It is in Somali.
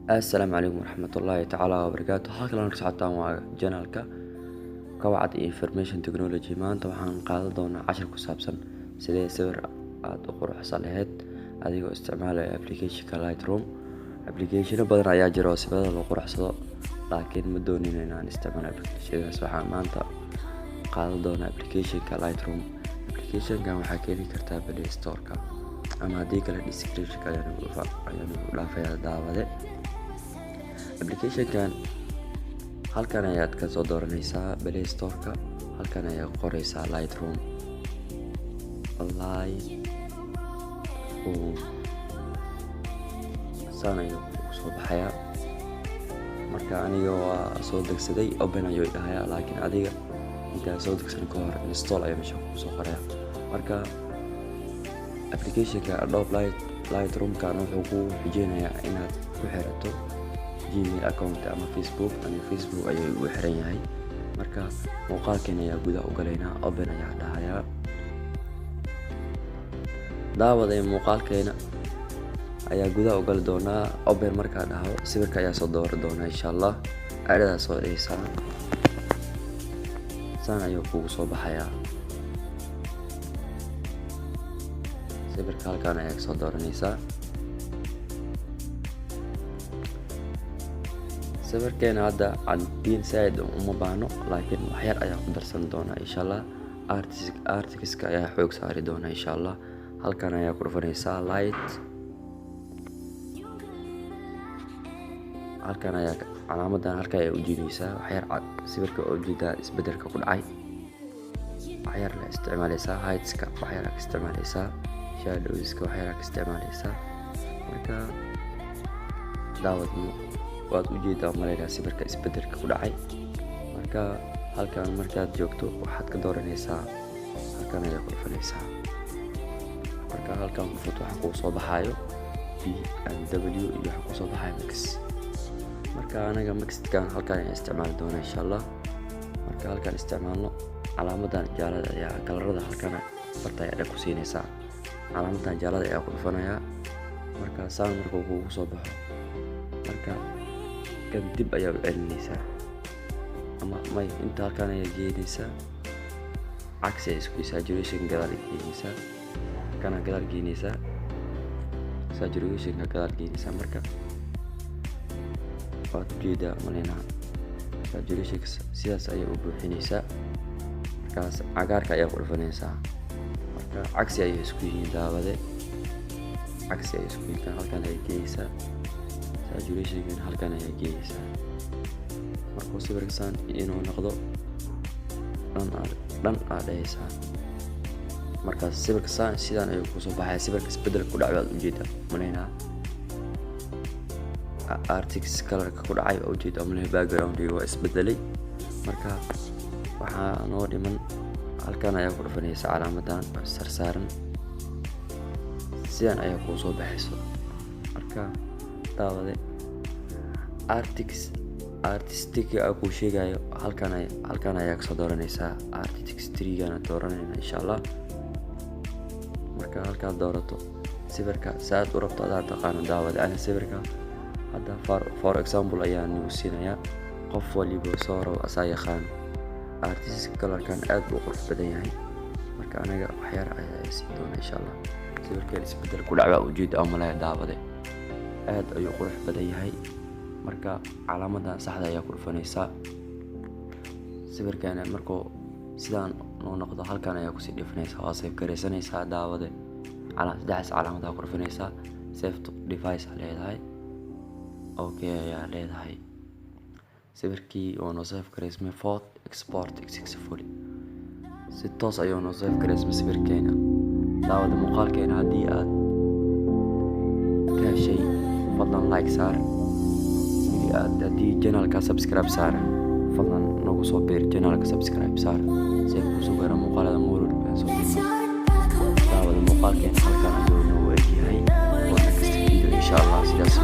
Assalaamu calaykum waraxmatullaahi tacaala wabarakaatu. Halkan ka socotaan waa channelka Kawcad Information Technology. Maanta waxaan qaadan doonaa cashar ku saabsan sidee sawir aad u quruxsan lahayd adigoo isticmaalaya applicationka Lightroom. Applicationo badan ayaa jira oo sawirada lagu quruxsado, laakiin ma doonin inaan isticmaalo applicationadaas. Waxaan maanta qaadan doonaa applicationka Lightroom. Applicationkan waxaa ka heli kartaa Play Store-ka ama haddii kale description-ka ayaan ugu dhaafayaa, daawade. Applicationkan halkan ayaad ka soo dooranaysaa Play Store-ka. Halkan ayaa qoraysaa Lightroom, Lightroom saan ayuu kusoo baxayaa. Marka aniga waa soo degsaday, open ayuu dhahayaa, laakiin adiga intaa soo degsan ka hor install ayuu meesha kusoo qoraya. Marka applicationka Adobe Lightroom-kan wuxuu kuu xijeynayaa inaad ku xirato Gmail account ama Facebook. Ani Facebook ayuu igu xiran yahay. Marka muuqaalkan ayaa gudaha u galaynaa, open ayaa dhahayaa. Daawaday, muuqaalkeena ayaa gudaha u gali doonaa. Open markaa dhaho, sawirka ayaa soo dooran doonaa insha Allah. Aadadaa soo dhigaysaa, saan ayuu kugu soo baxayaa. Sawirka halkan ayaa kasoo dooranaysaa. Sawirkeena hadda cadiin saaid uma baahno, laakiin waxyar ayaa ku darsan doonaa insha Allah. Artiska ayaa xoog saari doonaa insha Allah. Halkan ayaa ku dhufanaysaa light, halkan ayaa calaamadan halkan ayaa ujeedaysaa waxyar cad sawirka oo ujeedaa isbedelka ku dhacay. Waxyar la isticmaalaysaa heightska, waxyar ka isticmaalaysaa shadowska, waxyar ka isticmaalaysaa. Marka daawad, waad ujeedaa malaynaa sawirka isbedelka ku dhacay. Marka halkan markaad joogto waxaad ka dooranaysaa, halkan ayaa ku dhufanaysaa. Marka halkan ku dhufato, waxaa kuu soo baxayo B and W iyo waxaa kusoo baxayo mix. Marka anaga mixkan halkan ayaan isticmaali doonaa insha Allah. Marka halkan isticmaalno, calaamadan jaalada ayaa kalarada halkan farta ayaa dhag ku siinaysaa. Calaamadan jaalada ayaa ku dhufanayaa. Marka saan markuu kugu soo baxo, marka kan dib ayaa u celinaysaa ama may inta halkan ayaa geenaysaa, cagsi ayaa isku saturation gadaal geenaysaa, kana gadaal geenaysaa, saturationka gadaal geenaysaa. Marka waad ujeedaa malaynaa saturationka sidaas ayaa u buuxinaysaa. Markaas cagaarka ayaa ku dhufanaysaa. Marka cagsi ayay isku yihiin, daawade, cagsi ayay isku yihiin. Halkan ayaa geenaysaa, saturationkan halkan ayaa geenaysaa. Markuu sawirka saan inuu noqdo, dhan dhan aad dhahaysaa. Markaas sawirka saan sidaan ayuu kusoo baxaya. Sawirka isbedelka ku dhacay waad ujeedaa malaynaa, artix colorka ku dhacay waa ujeedaa malaynaa, background waa isbedelay. Marka waxaa noo dhiman halkan ayaa ku dhufanaysa calaamadan sarsaaran, sidan ayaa kuu soo baxayso. Marka daawade, artix artistic a kuu sheegayo halkan ayaa kasoo dooranaysaa. Artix trigana dooranayna insha Allah. Marka halkaad doorato, sawirka saaad u rabto adaa taqaano, daawade. Ani sawirka hadda for example ayaa nagu siinayaa, qof waliba soo rabo asaa yaqaano. Artistic colorkan aad buu qurux badan yahay. Marka anaga waxyar ayaa siin doona insha Allah. Sawirkeen isbedel ku dhacbaa ujeeda oo malaya, daawade, aad ayuu qurux badan yahay. Marka calaamadan saxda ayaa ku dhufanaysaa. Sawirkeena markuu sidaan noo noqdo, halkan ayaa kusii dhifanaysaa, waa save garaysanaysaa, daawade. Saddexdaas calaamad ku dhufanaysaa, save to device aa leedahay, okay ayaa leedahay. Sawirkii waa noo save garaysmay, photo export successfully. Si toos ayuu noo save garaysmay sawirkeena. Daawada, muuqaalkeena haddii aad ka heshay, fadlan like saar. Aad haddii channelka subscribe saaran, fadlan nagu soo biir channelka, subscribe saar si ay kusoo gaara muuqaalada mar walba aan soo gelino. Daawada, muuqaalkeena halkan ayuu noogu egyahay. Oo next video insha Allah. Sidaas.